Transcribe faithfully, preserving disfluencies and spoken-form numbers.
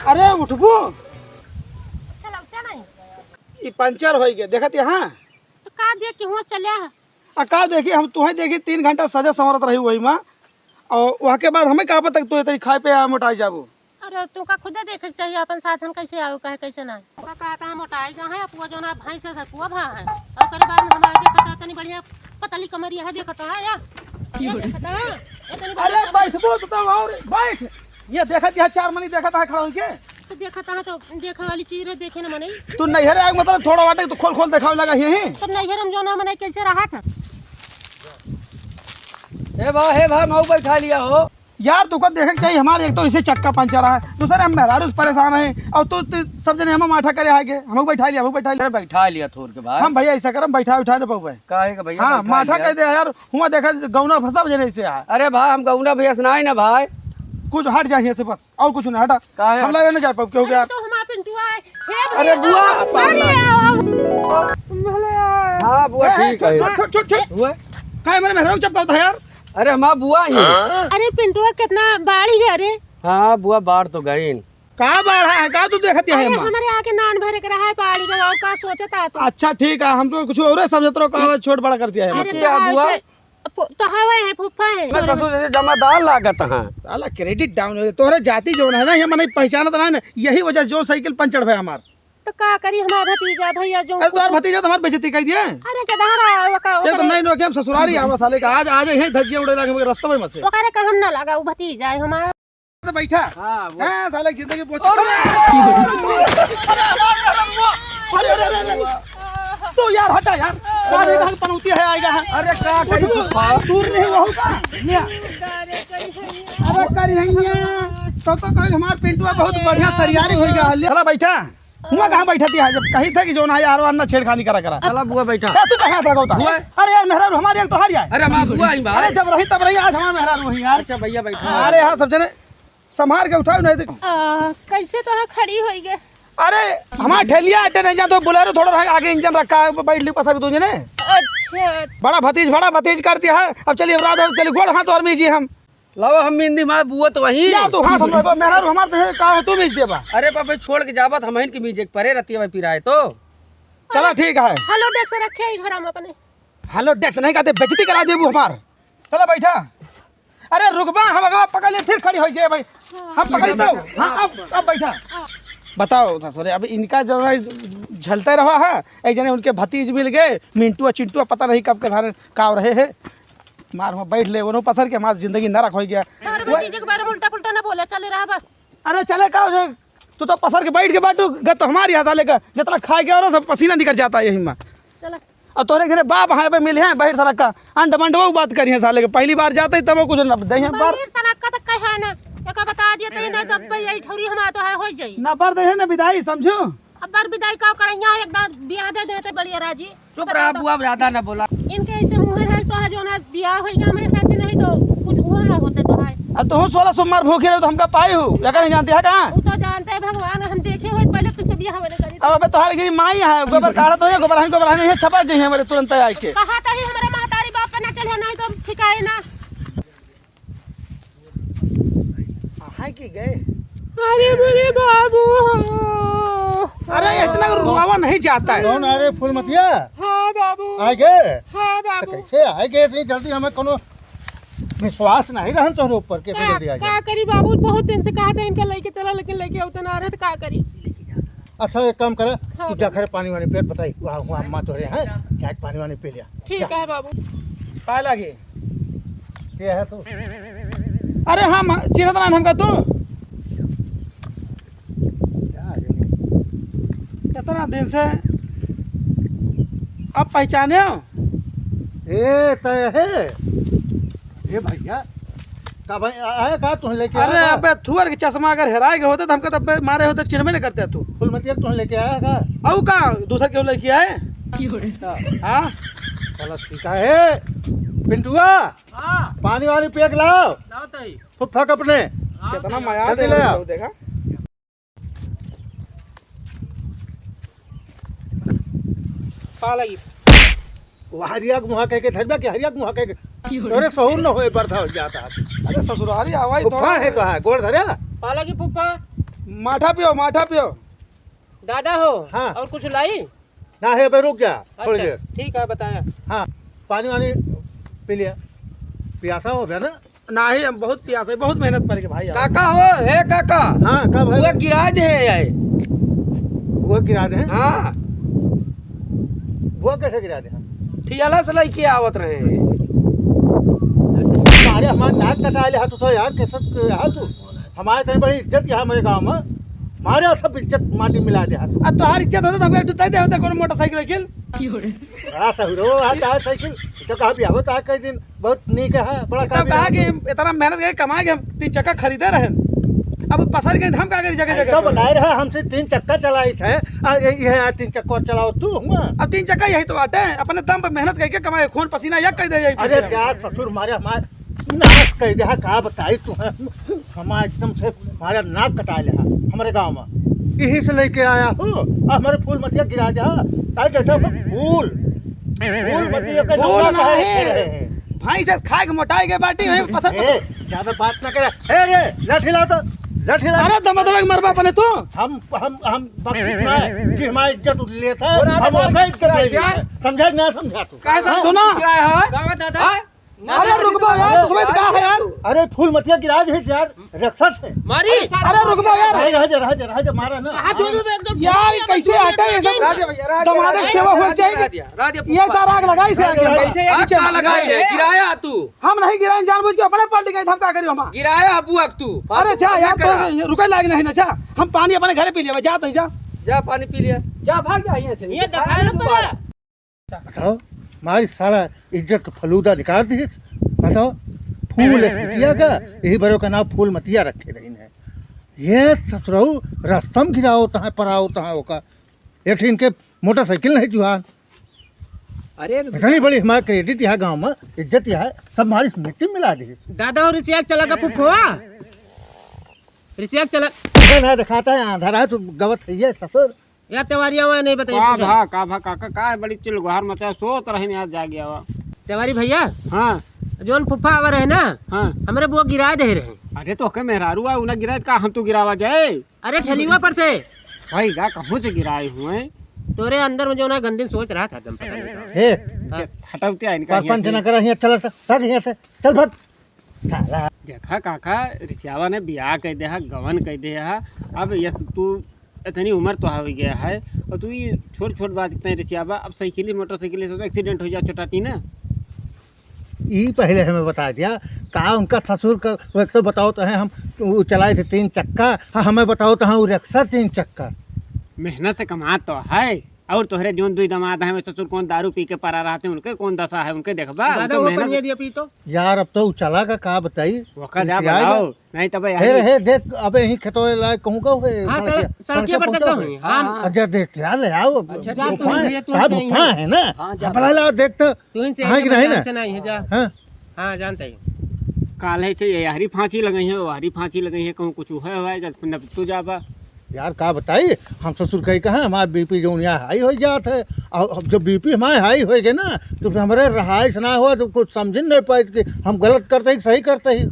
अरे उठबू? चलौते नहीं। ई पंचर होई गए, देखत यहाँ। तो का देख के हुआ चले? आ का देखी, हम तुहे देखी, तीन घंटा सजे संवरत रही वही मा, और वहाँ के बाद हमें का पता तू इतनी खाए पे आ मोटाई जाबू। अरे तू का खुदे देखे के चाहिए अपन साधन कैसे आवे, कहे कैसे ना। का कहता हम मोटाई गए हैं, अपुआ जो ना भैंस से सकुआ भा है, और ओकरे बाद में हमारे देखता है इतनी बढ़िया पतली कमरिया है, देखता है या? ये देखता है, इतनी बढ़िया अरे कमर- बैठबो तो तब और बैठ। ये देखत यहाँ चार मनी देखत है खड़ा होके। तो देखत है तो देखे वाली चीज रहे, देखे न मनई। तू नैहरे आए मतलब थोड़ा वाटे तो खोल खोल देखावे लगा ही। तो नैहर हम जो ना मनई कैसे रहा था। ए बा, हे बा, मऊ बैठा लिया हो। यार तू को देखे के चाहिए हमारे, एक तो इसे चक्का पंचर है, दूसरे हम मेहरारू से परेशान है और तू, तू सब जने हम माठा करे आगे, हम बैठा लिया, हम बैठा लिया। अरे बैठा लिया थोड़ के बाद। हम भैया ऐसा करम बैठा उठा न पावे। काहे का भैया हाँ बैठा माठा लिया? कह दे यार। हुआ देखा गौना फंसा वजह नहीं से आया। अरे भाई हम गौना भैया से ना ना भाई। कुछ हट जाइए से बस और कुछ नहीं हटा। काहे? हम लावे ना जा पाओ क्यों अरे यार। तो हमारा पिंटुआ है। हे अरे भैया, बुआ, अरे आओ। हाँ बुआ ए, ठीक है। छोड़, छोड़, छोड़, छोड़। बुआ? काहे मेरे मेहरारू चपकावत है यार? अरे हमार बुआ ही। अरे पिंटुआ कितना बाढ़ गया रे। हाँ बुआ बाढ़ तो गई। का बाढ़ा है का तू देखत है अरे माँ? हमारे आके नान भरे के रहा है बाढ़ गया और का सोचत है तू? अच्छा ठीक है हम तो कुछ और समझत रहो का छोट बड़ा कर दिया है। अरे क्या तो बुआ? ऐसे पु-, तो हवे है, फूफा है। मैं ससुर जैसे जमादार लागत हैं। साला credit down हो गया। तोहरे जाति जौन है ना, ये मनई पहचानत ना है ना, यही वजह से जो साइकिल पंचर भया हमार। तो का करी हमार भतीजा भैया जो अरे तोहर भतीजा तो हमार बेइज्जती कर दिया। अरे के धारा ओका, ये तो ओकरे नहीं नो के हम ससुरारी आवा साले का। आज, आज यही धज्जियां उड़े लगे रस्ते में से। ओकरे का हम ना लगा, वो भतीजा है हमार। तो बैठा। हाँ, वो हाँ, साले की जिंदगी बहुत अरे! अरे, अरे, अरे, अरे, अरे। तो यार हटा यार। अरे! साले का पनौती है आएगा है। अरे, का करी फूफा? दूर नहीं हुआ होगा। ले। अरे, करी है ये। तो, तो कहीं हमार पिंटुआ बहुत बढ़िया सरियारी हो गया है। ले, साला बैठा। हुआ कहाँ बैठा दिया है? जब कही था कि जो ना यार, अन्ना छेड़खानी करा, करा। चला बुआ बैठा। ए, तू कहाँ था, गौता? बुआ। अरे यार, मेहरारू हमारी एक तो हार आए। अरे हमार बुआ ही बा। अरे जब रही तब रही, आज हमार मेहरारू वही यार। अच्छा भैया बैठा। अरे हाँ, सब जने संभार के उठाओ, नहीं तो आ, कैसे तो हाँ खड़ी होई गए? अरे, हमार ठेलिया अटे नहीं जा, तो बोलेरो थोड़ा रहा, आगे इंजन रखा है, बैठ ली पसर दो जने। अच्छा, अच्छा। बड़ा भतीज, बड़ा भतीज कर दिया है। अब चलिए, अब रात, अब चलिए, गोड़ हाथ और मीजिए हम। लावा हम मेहंदी मार बुआ तो वही। यार, तू हाथ हम रखो, मेहरारू हमार तो है, का है, तू मीज देबा। अरे पापा, छोड़ के जाबत, हम इनके मीजे के परे रहती है भाई, पिराए तो। चला, ठीक है। हेलो डेस्क रखे ही घर में अपने। हेलो डेस्क नहीं कहते, बेइज्जती करा देबू हमार। चला बैठा। अरे रुकबा, हम अगवा पकड़ ले, फिर खड़ी हो जाए भाई। हम पकड़ लेते हो। हाँ, अब, अब बैठा। बताओ ससुरे, अब इनका जो है झलते रहा है, एक जने उनके भतीज मिल गए, मिंटुआ चिंटुआ पता नहीं कब के धारे काव रहे हैं। मार हुआ बैठ ले, उन्हों पसर के हमार जिंदगी नरक हो गया। हमारे वो भतीजे के बारे में उल्टा पुल्टा ना बोला, चले रहा बस। अरे चले का हो जाए? तू तो पसर के बैठ के बाटू, गत तो हमारी हाथ लेकर जितना खा गया और सब पसीना निकल जाता है यही में। चला। अब तोरे घरे बाप है बे मिले हैं, बैठ सड़क का अंड मंड वो बात करी है साले के। पहली बार जाते ही तब वो कुछ न दे हैं पर। बाहर सड़क का तो कहे है ना, एक बता दिए तो नहीं तब पे यही ठौरी हमारा तो है हो जाई। ना पर दे है ना विदाई समझो। अब बर विदाई का करैया एकदम ब्याह दे देते बढ़िया राजी। चुप रहा बुआ, ज्यादा ना बोला। इनके ऐसे मुँह है तो है जो ना ब्याह होइगा हमरे साथ नहीं तो कुछ वो ना होते तो है। अब तो हो सोलह सोमवार भूखे रहे तो हमका पाई हो, या नहीं जानते है कहाँ? वो तो जानते हैं भगवान, हम देखे हो पहले तुझसे ब्याह होने करी। अब अबे तोहार गिरी माई है, गोबर काढ़त हो या गोबर हन, गोबर हन, ये छपा जाइए हमारे तुरंत आके। कहा तो ही हमारे महतारी बाप पे ना चढ़े, नहीं तो हम ठिकाए ना। हाँ, है कि गए? अरे मेरे बाबू। अरे, इतना रुआवा नहीं जाता है। कौन? अरे, फूलमतिया। हाँ, बाबू। आ गए? हाँ, तो बाबू। कैसे आ गए इतनी जल्दी? हमें कोनो विश्वास नहीं रहन तोहरे ऊपर के इतनी का, जल्दी आ गए। का करी बाबू, बहुत दिन से कहा था इनके लेके चला, लेकिन लेके होते ना रहे तो का करी? अच्छा, एक काम करे, हाँ, तू जा बाबू। घर पानी वानी पी, बताई, वहाँ, वहाँ अम्मा तोहरे हैं, जाके पानी वानी पी लिया। ठीक जा। है बाबू। पाए लागे। के है तू? अरे हाँ, मा-, चिन्हत ना हमका तू? क्या है ये? कितना दिन से अब पहचाने हो? ए, तय है। ए भैया, का भाई, आ-, आया का तुम लेके अरे आया का? अबे थुअर के चश्मा अगर हेराए गए होते तो हमका तब मारे होते, चिन्हबे नहीं करते तू। फूलमतिया तुम लेके आया का? अउ का, दूसर के लेके आए? की हो रहे? हाँ? चलो ठीक है। ए, पिंटुआ, हाँ। पानी वानी पिए के लाओ। लाओ तई। फुफ्फा के अपने। हाँ, कितना तई। मया जल्दी से ले आओ। देखा। पा लगी। वो हरिया के मुहा कह के धरबा के हरिया के मुहा कह के। की हो रही? अरे सहूर न होए बर्धा हो जाता है। अरे ससुरारी आवाज फुफ्फा थोड़ा है तो है, गोड़ धरे। पा लगी फुफ्फा। माठा पियो, माठा पियो। दादा हो, हाँ। और कुछ लाई? ना है बे, रुक जा थोड़ी अच्छा, देर। ठीक है, बताया। हाँ, पानी वानी पी लिया, पियासा हो गया ना? नाही, हम बहुत पियासा है, बहुत मेहनत पर के भाई। काका हो, हे काका। हाँ, का भाई? वो गिरा दे है यार। वो गिरा दे हैं? हाँ। वो कैसे गिरा दे हैं? ठियाला से लेके आवत रहे हैं। अरे हमार नाक कटा ले हाथ तो यार, कैसे हाथ तू? हमारे इतनी बड़ी इज्जत यहाँ हमारे गाँव में, हमारे सब इज्जत माटी मिला दे हाथ। अब तोहार इज्जत होता तो हमके उठाई दे होता कोनो मोटरसाइकिल वाइकिल। बड़ा सहुरो हाथ आए साइकिल, तो कहा भी आवत आ कई दिन। बहुत नीक है, बड़ा इतना काम कहा है। कि इतना मेहनत करके कमाए के हम तीन चक्का खरीदे रहे, अब पसर गए हम का करी जगह जगह तो पे। बताए रहे हमसे तीन चक्का चलाई थे, आ, ये, ये है, तीन चक्का चलाओ तू हुआ। अब तीन चक्का यही तो बाटे, अपने दम पे मेहनत करके कमाए, खून पसीना एक कर दे यही अरे पीछे। जा ससुर मारे हमारे नाश कर दे, का बताई तू है, हमारे एकदम से हमारा नाक कटा ले हमारे गाँव में, यही से लेके आया हो, अब हमारे फूल मतिया गिरा दे, ताई जैसा फूल फूल मतिया का फूल नौरा ना काहे है। रखे रहे हैं? भैंस से खाए के मोटाई के बाटी, वहीं पसर ए, ज्यादा बात ना करे। ए रे, लाठी ला तो, लाठी ला। अरे दमा दमा के मरबा अपने तू। हम, हम, हम बख्शित ना है कि हमारी इज्जत लेता है, और आगे हम साल ओका इज्जत ले लेता है। समझा कि ना समझा तू? कैसा सुना? क्या है? गावा दादा। हाँ? अरे रुकबा यार, अरे, समझ का है यार? अरे फूल मतिया गिरा दे यार, राक्षस है। मारी। अरे रुकबा यार। अरे रह जा, रह जा, रह जा, मारा ना। हाथ धो दो एकदम। यार, ये कैसे हटा ये सब? राधे भैया, राधे, दमादक राधे, सेवा हो राधे, चाहिए। राधे, राधे, ये सारा आग लगाई से आगे। राधे, कैसे कैसे आग आग लगा लगाई है? है? गिराया तू। हम नहीं गिराए, जानबूझ के अपने पलट गए, हम का करी हम? गिराया बुआ तू। अरे जा यार, तो रुके लाग नहीं ना जा। हम पानी अपने घरे पी लिया, जा तहीं जा। जा पानी पी लिया। जा भाग जा यहाँ से। ये दिखा ना पड़ा। बताओ, हमारी सारा इज्जत का फलूदा निकाल दिहिस। बताओ, फूल इस बिटिया का, यही बरो का नाम फूल मतिया रखे रही है। ये ससुरऊ रस्तम गिराओ तहाँ, पराओ तहाँ ओका। एक ठे इनके मोटरसाइकिल नहीं जुहान। अरे इतनी बड़ी हमारा क्रेडिट यहाँ गाँव में, इज्जत यहाँ, सब हमारी मिट्टी में मिला दिहिस। दादा और रिसिया चला का फुफुआ? रिसिया चला। ना, ना दिखाता है, आंधा रहा, तू गवत है ये ससुर। या तेवारी आवा नहीं बताइए, का पूछा। भा, का भा, काका, का है बड़ी चिलगोहार मचा, सोत रहे नहीं, आज जागे आवा। तेवारी भैया, हाँ। जोन फुफा आवा रहे ना, हाँ। हमरे बुआ गिरा दे रहे। अरे तो ओके मेहरारू आ, उन्हें गिराए का हम तू गिरावा जाए? अरे ठेलीवा पर से। भाई गा कहूँ से गिराए हुए? तोरे अंदर में जो ना गंदी सोच रहा था, एकदम पता नहीं था। हे, हाँ। हटावते हैं इनका परपंच यहाँ से। ना करा, यहाँ चला, चल, चल यहाँ से, चल भाग। साला। देखा काका, रिसियावा ने बियाह कइ देहा, गवन कइ देहा। अब यस तू इतनी उम्र तो हो गया है और तू ये छोट छोट बात कितना रिसियावा, अब साइकिल मोटरसाइकिल से तो एक्सीडेंट हो जा छोटा टीना। ई पहले हमें बता दिया, का उनका ससुर का, वो एक तो बताओ तो है हम, वो चलाए थे तीन चक्का, हाँ, हमें बताओ तो हाँ, वो रिक्शा तीन चक्का। मेहनत से कमा तो है, और तोहरे जोन दुई दामाद हैं, वो ससुर कौन दारू पी के परा रहते हैं, उनके कौन दशा है, उनके देखबा, दादा, उनके वो मेहनत पनिया दिया पी तो। यार, अब तो उ चला का, का बताई? ओका जा रिसियाई बुलाओ, ना। नहीं तब हे यही रे, हे, देख, अबे यहीं खेतों लायक कहूँ का होए, हाँ, सड़क, सड़किया, सड़किया पर तक पहुँचा हुई, होए। हाँ। अच्छा, देख यार, ले आओ। अच्छा, जा, तू भूखा है, भैया, तू का नहीं भूखा है। है ना? हाँ, जा। हाँ, भला ला, देख तो। तू इनसे हाँ कि नहीं ना? से नहीं है, जा। हाँ। हाँ, जानता ही। काल है से ये हरी फांसी लगाई है, वो हरी फांसी लगाई है, कहूँ कुछ हुआ हुआ है, जब न तू जाबा। यार, का बताई, हम ससुर कही कहाँ, हमारा बीपी जौन यहाँ हाई हो जात है, और अब जब बीपी हमारे हाई होएगे ना, तो फिर हमारे रहाइश ना हो, तो कुछ समझ नहीं पाए कि हम गलत करते ही, सही करते ही।